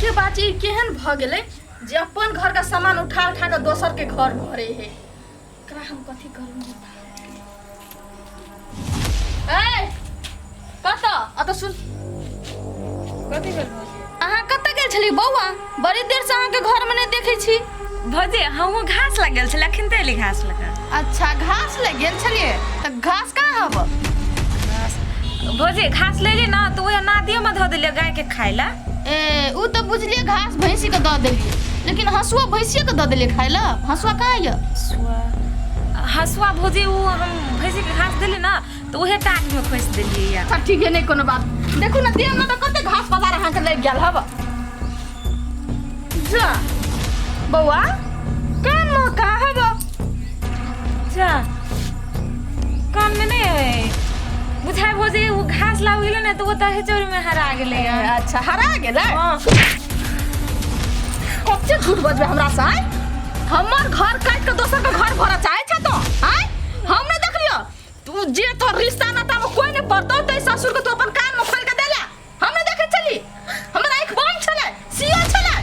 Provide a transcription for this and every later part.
देखिए बाची ई केहन भऽ गेलै जे अपन घर का सामान उठा उठा के दोसर के घर भरे है। एकरा हम कथी करू? ए कतऽ अतऽ सुन। कथी भेल भौजी? अहाँ कतऽ गेल छली बौआ? बड़ी देर से अहाँके घर में नहीं देखै छी। भौजी, हमहूँ घास लग गेल छलै, अखन एली घास लगा। अच्छा, घास लग गेल छलियै तऽ घास कहाँ हब? भौजी, घास लेली ना तऽ उएह नादियो में धऽ देलियै गाय के खाय ला। ए उ तऽ बुझलियै घास भैंसी के दऽ देलियै, लेकिन हँसुआ भैंसिए के दऽ देलियै खाय ला? हँसुआ कहाँ यऽ? हँसुआ, हँसुआ भौजी, उ हम भैंसी के घास देली ना तऽ उहे टाट में खोसि देलियै या। अच्छा ठीक है, नहीं कोनो बात। देखू ना, देह में तऽ कते घास पसार अहाँके लागि गेल हब। जा बौआ, कान में कहाँ हब? जा, कान में नहीं है बुझाय भौजी। उ घास लाब गेलै ने तऽ ओ तऽ चोरी में हरा गेलै। ए, अच्छा, हरा गेलै। हाँ। कते झूठ बजबे हमरा से, आँय? हमर घर काटि के दोसर के घर भरऽ चाहै छ तो, आँय? हम नहि देखलियौ। तू जे तोर रिश्ता नाता में कोई नहीं पड़तो ते ससुर के तू अपन कान में खोल के देला, हम नहीं देखे छली? हमर आँख बंद छलै, सियल छलै।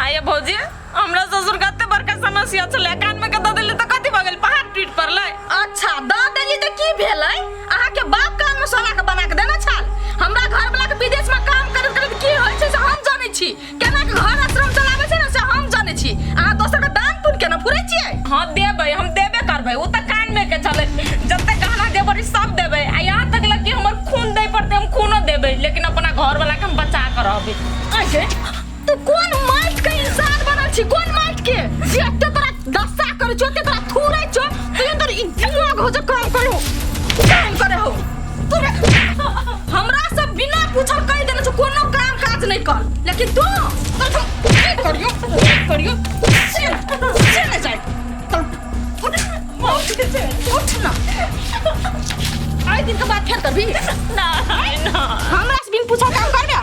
आये भौजी, हमरा ससुर कते बड़का समस्या छलै, कान में के दऽ देली तऽ कथी भऽ गेल? पहाड़ टूटि पड़लै? अच्छा, दऽ देली तऽ की भेलै? अहाँके बाप कान में सोना के बना के देने छल? हमरा घर वाला के विदेश में काम करैत करैत की होइ छै से हम जानै छी, केना के घर आश्रम चलाबै छै ने से हम जानै छी। अहाँ दोसर के दान पुण्य केना फुरै छियै? हाँ देबै, हम देबे करबै। ओ तऽ कान में के छलै, जते गहना जेवर सब देबै, आ यहाँ तक लग कि हमर खून दै पड़तै हम खूनो देबै, लेकिन अपना घर वाला के हम बचा के रहबै। अरे तू कोन माटि के इंसान बनल छी? कोन माटि के जे एते तोरा दशा करै छौ, एते तोरा थूरै छौ, तू अंदर ई दिमाग हो जे काम करू, काम करे हो। तू हमरा से बिना पूछल कहि देने छौ कोनो काम काज नहीं कर, लेकिन तू तोरा हम की करियो, की करियो से से नहीं जाए। चल उठ, उठ, उठ ना। आइ दिन के बाद फेर करबी? ना ना। हमरा से बिन पूछल काम करबे?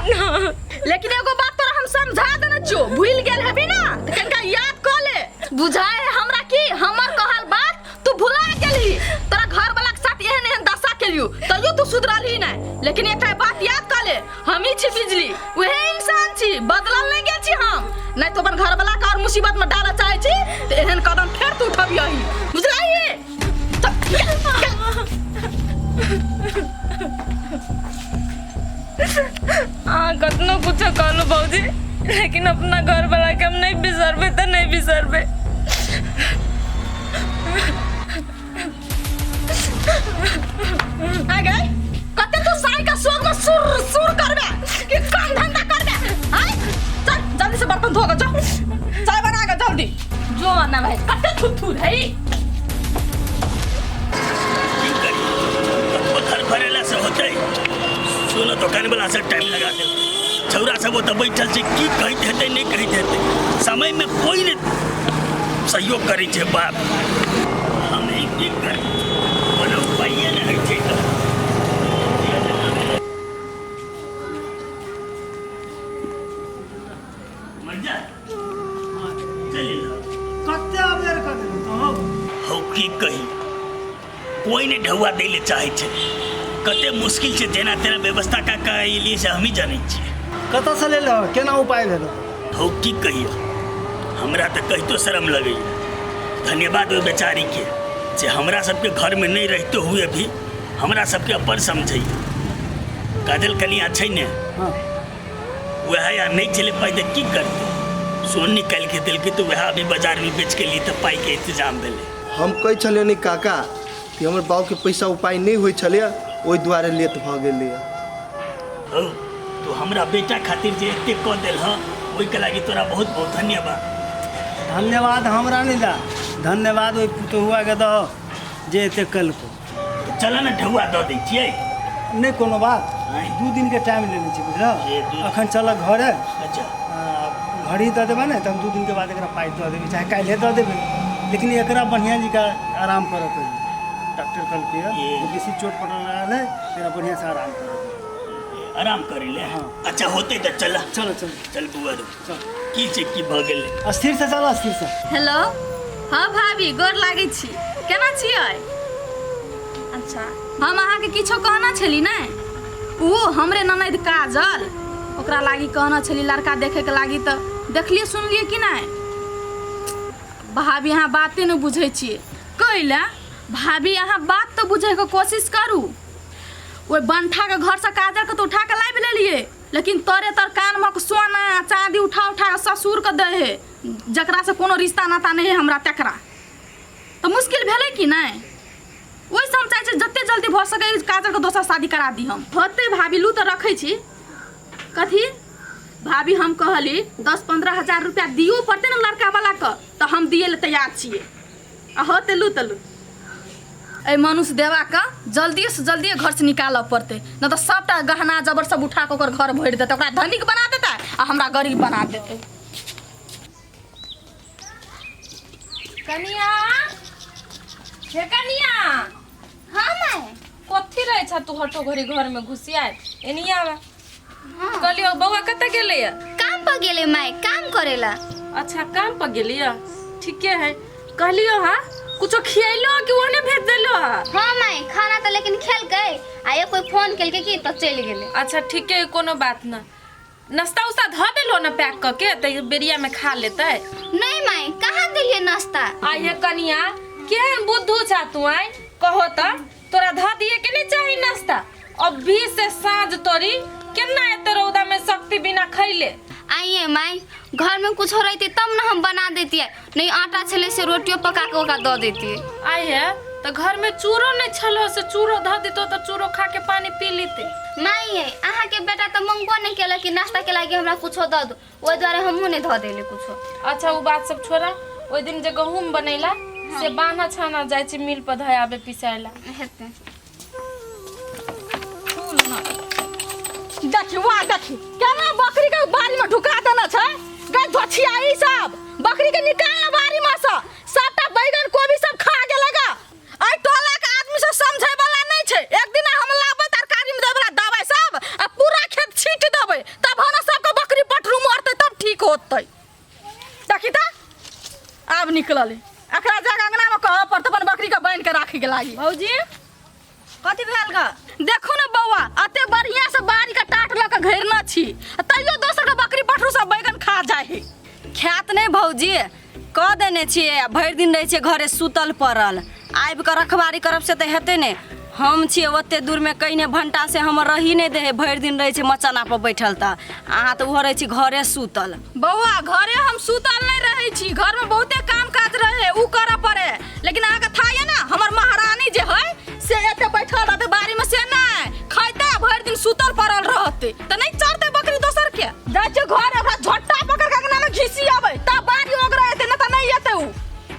लेकिन एगो बात तोरा हम समझा देने छियो, भूल गेल हेबी ना तऽ कनिका याद कऽ ले। बुझाए है हमरा कि हमर कहल बात तू भुला गेलही। तोरा घर वाला के साथ एहन एहन दशा केलियो तैयो तू सुधरलही नहि, लेकिन एकटा बात याद कऽ ले, हमही छी बिजली, उहे इंसान छी, बदलल नहि गेल छी हम। नहि तो अपन घर वाला के और मुसीबत में डालऽ चाहै छी तऽ एहन कदम फेर तू उठबियही, बुझलही? अहाँ कतनो कुछो कहलू भौजी, लेकिन अपना घर वाला के हम नहीं बिसरबै तऽ नहीं बिसरबै। आ गए, कते तू साई का सोग में सुर सुर करबे कि काम धंधा करबे? आय चल, जल्दी से बर्तन धो के जो, चाय बना के जल्दी जो ना भाई। कते थुथु है। की करी, कतबो घर भरेला से होतै? सोना दोकान वाला से टाइम लगा दे। छौरा सब ओतऽ बैठल छै, की कहैत हेतै, नहि कहैत हेतै। समय में कोई नहि सहयोग करै छै बाप। हम ई की करी? कोनो उपाये नहि होइ छै तऽ। मर जा, चलि एलौ। कते अबेर कऽ देलहुँ तो हौ? हौ की कही, कोई नहि ढौआ दै लए चाहै छै। कते मुश्किल छै, जेना तेना व्यवस्था कऽ कऽ एलियै से हमही जानै छियै। कतऽसँ लेलह? केना उपाय भेल? हौ की कहियौ, हमरा तऽ कहितो शरम लगैए। धन्यवाद ओहि बेचारीके जे हमरा सबके घरमे नहि रहिते हुए भी हमरा सबके अपन समझैए। काजल कनिया छै ने, हाँ। वएह या नहि छलै पाइ तऽ की करतै, सोन निकालि के देलकै तऽ वएह अभी बाजारमे बेच के लिए तऽ पाइके इंतजाम भेलै। हम कहै छलियै नि काका कि हमर बाबूके पैसा उपाय नहि होइ छलैए, ओहि दुआरे लेट भऽ गेलैए। हौ तू हमरा बेटा खातिर जे एते कऽ देलह, ओहिके लागि तोरा बहुत बहुत धन्यवाद। धन्यवाद हमरा नहि दऽ, धन्यवाद ओहि पुतहुआके दह जे एते केलको। चल ने, ढौआ दऽ दै छियै। नहि कोनो बात। आँय? 2 दिनके टाइम लेने छी, ए, बुझलह? अखन चलऽ घरे। अच्छा। आ, घर ही दऽ देबै ने तऽ हम 2 दिनके बाद एकरा पाइ दऽ देबै, चाहे काल्हिए दऽ देबै, लेकिन एकरा बढ़िआँ जकाँ आराम करऽ कहियौ। डॉक्टर कहलकै ए। जे बेसी चोट पड़ल रहल है, एकरा बढ़िआँसँ आराम करऽ कहियौ। आराम करै ले? हाँ। अच्छा होतै तऽ चल। चलो चलो। चल बौआ रो। चल। की छै, की भऽ गेलै? स्थिर से चल, स्थिर से। हेलो, हाँ भाभी, गोर लागै छी। केना छियै? अच्छा, हम अहाँके किछो कहना छली ने, ओ हमरे ननैद काजल ओकरा लागी कहने छली लड़का देखेके लागी तऽ देखलियै सुनलियै कि नहि भाभी अहाँ बाते नहि बुझै छियै कैला भाभी अहाँ बात तऽ बुझैके कोशिश करू ओहि बंठाके घरसँ काजरके तऽ उठा कऽ लाबि लेलियै लेकिन तोरे तर कानमे सोना चाँदी उठा उठा कऽ ससुरके दै है जकरासँ कोनो रिश्ता नाता नहि है हमरा तकरा तऽ मुश्किल भेलै कि नहि ओहिसँ हम चाहै छी जतेक जल्दी भऽ सकै काजरके दोसर शादी करा दी हम होतै भाभी लू तऽ रखै छी कथी भाभी हम कहली 10-15 हजार रुपया दियो पड़तै ने लड़का वाला के तऽ हम दिए लए तैयार छियै आ होतै लू तऽ लू। एहि मनुष्य देवाके जल्दिएसँ जल्दिए घरसँ निकालऽ पड़तै, नहि तऽ सभटा गहना जबर सब उठा कऽ ओकर घर भरि देतै, ओकरा धनिक बना देतै आ हमरा गरीब बना देतै। कनिया, हे कनिया। हाँ माय। कथी रहै छ तू हटो घड़ी घर में घुसियाए? एनी आवा। कहलियो, बौआ कतऽ गेलैया? काम पर गेले माय, काम करेला। अच्छा, काम पर गेलिया, ठीके है। कहलियो हाँ, कुछो खियैलो कि ओने भेज देलो हा? हाँ माय, खाना तऽ लेकिन खेलकै आ एक कोई फोन केलकै कि तऽ चलि गेलै। अच्छा, ठीके है, कोनो बात न। नाश्ता उस्ता धऽ देलो ने पैक कऽ के, तऽ बेरिया में खा लेतै? नहीं माय, कहाँ देलियै नाश्ता। आ ये कनिया, केहन बुद्धू छा तू आइ? कहो तऽ, तोरा धऽ दिए के नहीं चाही नाश्ता? अभी से साँझ तोरी केना एते रौदा में शक्ति बिना खैले? आइए माय, घर में कुछ रहते तब ना हम बना देतियै। नहीं आटा छलै से रोटियो पका के ओकरा दऽ देतियै। आइ है तऽ घर में चूरो नहीं छलो, से चूरो धऽ देतो तऽ चूरो खा के पानी पी लेते। माय ये, अहाँके बेटा तऽ मंगबो नहीं केलक कि नाश्ता के लागी हमरा कुछो दऽ दो। ओहि दुआरे हमहूँ नहीं धऽ देली कुछो। अच्छा, वो बात सब छोड़ा। ओहि दिन जे गहूम बनैला से बान्हा छाना, जाइ छी मिल पर धऽ आबे पिसाइला। हेतै। देखी वाह, देखी केना बकरी के बाड़ी में ढुका देने छै। गै धोछिया, ई सब बकरी के निकाल ना बाड़ी में से। सबटा बैगन कोबी सब खा गेलै गा। एहि टोला के आदमी सब समझै वाला नहीं छै। एक दिन हम लाबै तरकारी में देबै वाला दवाई सब आ पूरा खेत छीट देबै, तब हम सबके बकरी पटरू मरतै, तब ठीक होतै। देखी तऽ आब निकलल। एकरा जाके अंगना में कहऽ पड़तै अपन बकरी के बान्हि के राखै के लागी। भौजी, कथी भेल गा? देखू ने बौआ, एते बढ़िया से बाड़ी के टाट लऽ के घेरने छी आ तैयो दोसर के बकरी पठरू सब बैगन खा जाइ है। खायत नहि भौजी, कऽ देने छियै आ भरि दिन रहै छियै घरे सुतल पड़ल। आबि कऽ रखबारी करब से तऽ हेतै नहि। हम छियै ओते दूरमे कहिने भण्टा से हमर रही नहि दै है। भरि दिन रहै छै मचाना पर बैठल, तऽ अहाँ तऽ ओहो रहै छी घरे सुतल। बौआ, घरे हम सुतल नहि रहै छी। घरमे बहुते काम काज रहे, उ करऽ पड़े। लेकिन अहाँके था ये ने, हमर महारानी जे है से एते बैठल रहतै बाड़ीमे से नहि खैतै आ भरि दिन सुतल पड़ल रहतै, तऽ नहि चरतै बकरी दोसर के? जाइ छियै घर, ओकरा झोटा पकड़ के अंगनामे घिसी अबै, तब बाड़ी ओगरा एतै, नहि तऽ नहि एतै उ।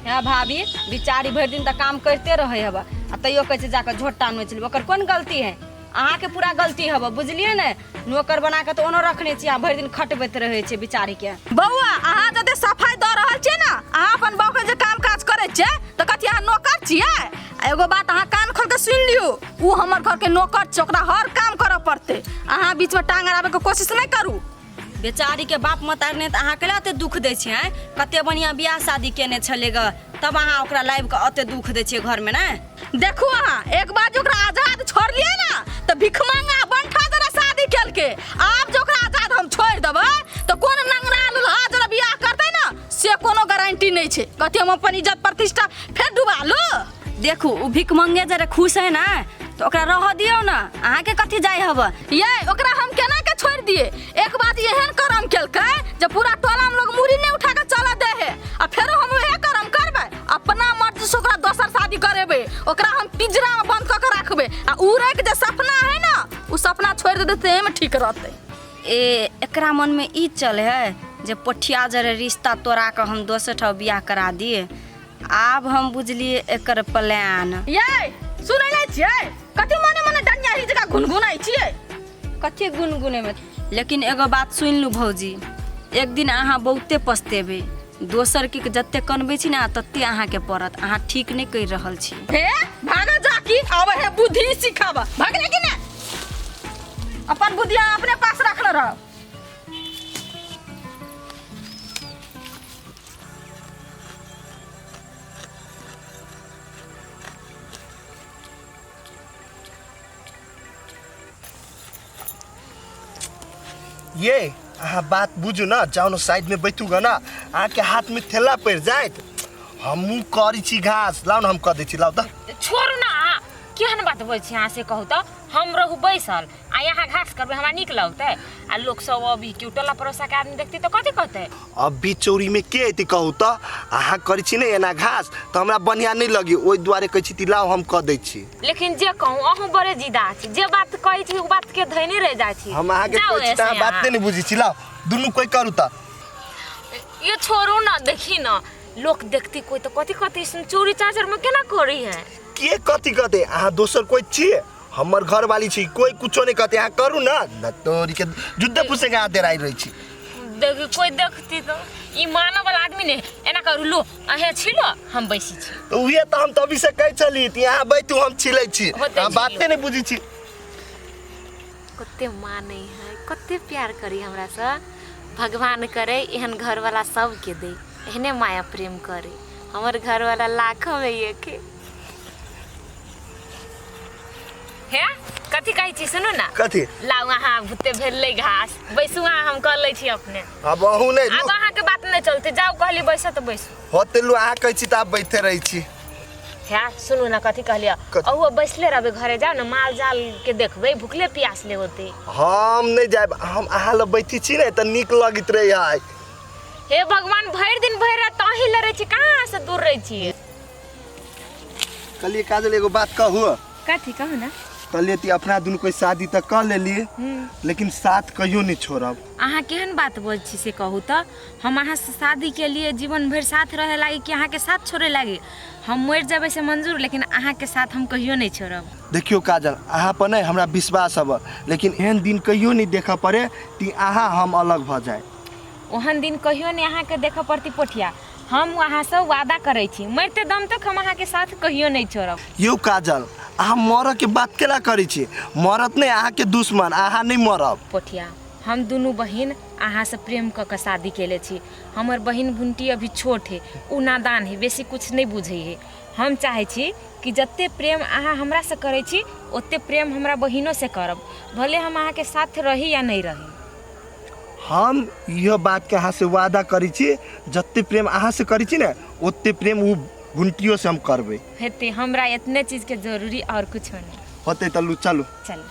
हँ भाभी, बिचारी भरि दिन तऽ काम करिते रहै हब आ तैयो कहै छै जाकऽ झोटा नोचि लेब। ओकर कोन गलती है? अहाँके पूरा गलती हब, बुझलियै ने? नौकर बना कऽ तऽ ओनो रखने छी आ भरि दिन खटबैत रहै छै बिचारीके। बौआ, अहाँ जते सफाई दऽ रहल छियै ने, अहाँ अपन बाबू के जे काम काज करै छियै, तऽ कथी अहाँ नौकर छियै? आ एगो बात अहाँ कान खोल के सुनि लियौ, उ हमर घर के नौकर छै, ओकरा हर काम करऽ पड़तै। अहाँ बीच में टांग अड़ाबै के कोशिश नहि करू। बेचारीके बाप मतारी नहि तऽ अहाँ कैला ओते दुख दै छियै आँय? कते बढ़िआँ बियाह शादी केने छलै ग, तब अहाँ ओकरा लाबि कऽ ओते दुख दै छियै घरमे ने? देखू अहाँ, एक बार जे ओकरा आजाद छोड़लियै ने तऽ भिखमंगा बंठा जरा शादी केलकै। आब जे ओकरा आजाद हम छोड़ि देबै तऽ कोन नंगरा लुल्हा जरा बियाह करतै ने, से कोनो गारंटी नहि छै। कथी हम अपन इज्जत प्रतिष्ठा फेर डुबा लू? देखू, ओ भिखमंगे जरा खुश है ने तऽ ओकरा रहऽ दियौ ने। अहाँके कथी जाइ हब? ये, ओकरा हम केना के छोड़ि दिए? एक बात एहन करम केलकै जे पूरा टोला में लोग मुड़ी नहीं उठा के चलऽ दे है, आ फेरो हम वएह करम करबै। अपना मर्जी से ओकरा दोसर शादी करेबै, ओकरा हम पिंजरा में बंद कऽ के रखबै आ उड़ै के जे सपना है ना, उ सपना छोड़ि देतै तेमे में ठीक रहतै। ए, एकरा मनमे ई चलै है जे पोठिया जरे रिश्ता तोड़ा कऽ हम दोसर ठाम बियाह करा दिए। आब हम बुझलियै एकर प्लान। ये, सुनै नहि छियै? कथी मने मने डनिया ही जगह गुनगुनाइ छियै? कथी गुनगुनेमे? लेकिन एगो बात सुनि लू भौजी, एक दिन अहाँ बहुते पछतेबै। दोसरके जते कनबै छी ने, तते अहाँके पड़त। अहाँ ठीक नहि करि रहल छी। हे, भागो जा की आवे है बुद्धि सिखाब। भागले कि ने? अपन बुद्धि अहाँ अपने पास रखने रहो। ये अहाँ बात बुझू ना, जाउ ने साइड में बैठू ग ना, अहाँके हाथ में थैला पड़ि जायत। हमहूँ करै छी घास, लाउ ने हम कऽ दै छी, लाउ तऽ। छोड़ू ना, केहन बात बोलै छी अहाँ से कहू तऽ। हम रहू बैसल आ यहाँ घास करबै, हमरा नीक लगतै? आ लोक सब अभी केओ टोला पड़ोसा के आदमी देखतै तऽ कथी कहतै? अभी चोरी में के अयतै कहू तऽ? अहाँ करै छी ने एना घास तऽ हमरा बढ़िआँ नहि लगी, ओहि दुआरे कहै छी लाउ हम कऽ दै छी। लेकिन जे कहूँ अहूँ बड़े जिदा छी, जे बात कहै छी ओ बात के धैने रहि जाइ छी। हम अहाँके जाउ कहै छी तऽ अहाँ ऐसे बाते नहि बुझै छी, लाउ दुनू कोइ करू तऽ। ये छोड़ू ना, देखी ना लोक देखती कोई तो कथी कथी सुन, चोरी चाचर में केना करी है? के कथी कहते? अहाँ दोसर कोई छियै, हमर घरवाली छी, कोई कुछो नहीं कहते, अहाँ करू ना। न तोरी के जुद्ध पूछे के अहाँ देराइ रहै छी। देखी कोई देखती तो ई मानव वाला आदमी नहीं। एना करू लो अहे छिलो हम बैसी छी। तऽ उहे तऽ हम तभी से कहै छली कि अहाँ बैठू हम छिलै छी, होतै अहाँ बाते छिलो। नहि बुझै छी। कते मानै है, कते प्यार करी हमरा से। भगवान करे एहन घरवाला सबके दे, एहने माया प्रेम करे। हमर घरवाला लाखों में एक है। हे कथी कहै छी सुनू ना। कथी? लाउ अहाँ भूते भेलै घास, बैसू अहाँ, हम कर लै छी अपने। आब अहूँ नहि आब अहाँके बात नहि चलते, जाउ कहली बैसऽ तऽ बैसू। होते लू अहाँ कहै छी तऽ आब बैठे रहै छी। हे सुनू ना कथी कहलियै, कथी? अहू बैसले रहबै घरे, जाउ ने माल जाल के देखबै, भुखले प्यासले होते। हम नहि जायब, हम अहाँ लग बैठे छी ने तऽ नीक लगैत रहै है। हे भगवान, भरि दिन भरि रात अहीं लड़ै छी, कहाँ से दूर रहै छी? कहलियै काजल एगो बात कहू। कथी कहू ना। कहलियै कि अपना दुनू कोई शादी तऽ कऽ लेलियै, लेकिन साथ कहियो नहि छोड़ब। अहाँ केहन बात बोल छी से कहू तऽ? हम अहाँ से शादी के लिए जीवन भरि साथ रहे लागी कि अहाँके साथ छोड़े लागी? हम मरि जेबै से मंजूर, लेकिन अहाँके साथ हम कहियो नहि छोड़ब। देखियौ काजल, अहाँ पर नहि हमरा विश्वास हब, लेकिन एहन दिन कहियो नहि देखऽ पड़े कि अहाँ हम अलग भऽ जाए। ओहन दिन कहियो नहि अहाँके देखऽ पड़ती पोठिया, हम अहाँसँ वादा करै छी, मरिते दम तक हम अहाँके साथ कहियो नहि छोड़ब। यौ काजल, अहाँ मरऽके बात केना करै छी? मरत नहि अहाँके दुश्मन, अहाँ नहि मरब। पोठिया, हम दुनू बहिन अहाँसँ प्रेम कऽ कऽ शादी केले छी। हमर बहिन भुंटी अभी छोट है, ओ नादान है, बेसी कुछ नहि बुझै है। हम चाहै छी कि जते प्रेम अहाँ हमरासँ करै छी ओते प्रेम हमरा बहिनोसँ करब, भले हम अहाँके साथ रही या नहि रही। हम इहो बातके अहाँसँ वादा करै छी, जते प्रेम अहाँसँ करै छी ने ओते प्रेम ओ भुंटियोसँ हम करबै। हेतै, हमरा एतने चीजके जरूरी और कुछो नहि। होतै तऽ लू चलू। चलू।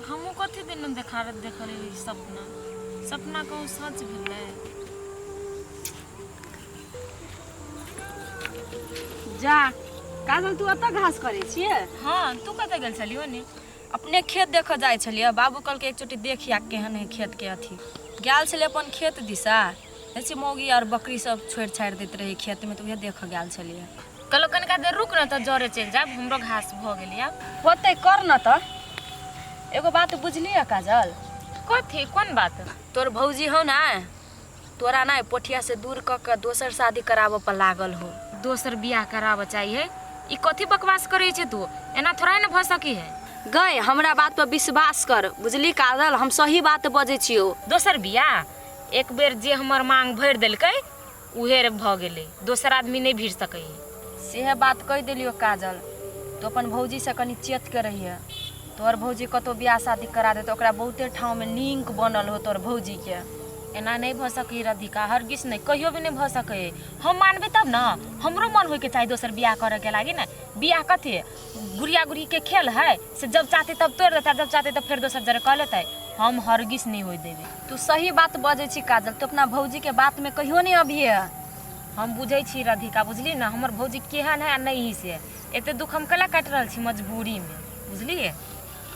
हमहूँ कथी दिन देखा देखलियै सपना, सपना कहूँ सच भेलै? जा काजल, तू एतऽ घास करै छियै? हाँ, तू कतऽ गेल छलियो ने? अपने खेत देखऽ जाइ छलियै, बाबू कहलकै एक चोटी देख आ केहन है खेत के अथी। गेल छलियै अपन खेत दिशा, देखै छियै मौगी आर बकरी सब छोड़ि छाड़ि दैत रहै खेतमे, तऽ उएह देखऽ गेल छलियै। कहलहुँ कनिका देर रुक ने तऽ जरे चलि जायब, हमरो घास भऽ गेलै आब। होतै कर न तऽ। एगो बात बुझलियै काजल? कथी, कोन बात? तोर भौजी हौ ने, तोरा ने पोठिया से दूर कऽ के दोसर शादी कराबऽ पर लागल हो। दोसर बियाह कराबऽ चाहिए? ई कथी बकवास करै छै तू? एना थोड़ा ने भऽ सकी है। गई हमरा बात पर विश्वास कर, बुझली काजल, हम सही बात बजै छियौ। दोसर बियाह? एक बेर जे हमर मांग भरि देलकै उहे भऽ गेलै, दोसर आदमी नहि भिड़ सकै है। सेहे बात कहि देलियौ काजल, तू अपन भौजीसँ कनि चेत के रहिहे। तोहर भौजी कतहु बियाह शादी करा देतौ, ओकरा बहुते ठाममे लिंक बनल हो तोहर भौजीके। एना नहि भऽ सकै राधिका, हरगिज नहि, कहियो भी नहि भऽ सकै। हम मानबै तब ने, हमरो मन होइके चाही दोसर बियाह करऽके लागी ने। बियाह कथी गुड़िया गुड़ीके खेल है से जब चाहते तब तोड़ि देतै, जब चाहते तब फेर दोसर जरे कऽ लेतै? हम हरगिज नहि होइ देबै। तू सही बात बजै छी काजल, तू अपना भौजीके बातमे कहियो नहि अबिहे। हम बुझै छी राधिका, बुझली ने हमर भौजी केहन है आ नहि ही से। एते दुख हम कला काटि रहल छी मजबूरीमे, बुझलियै?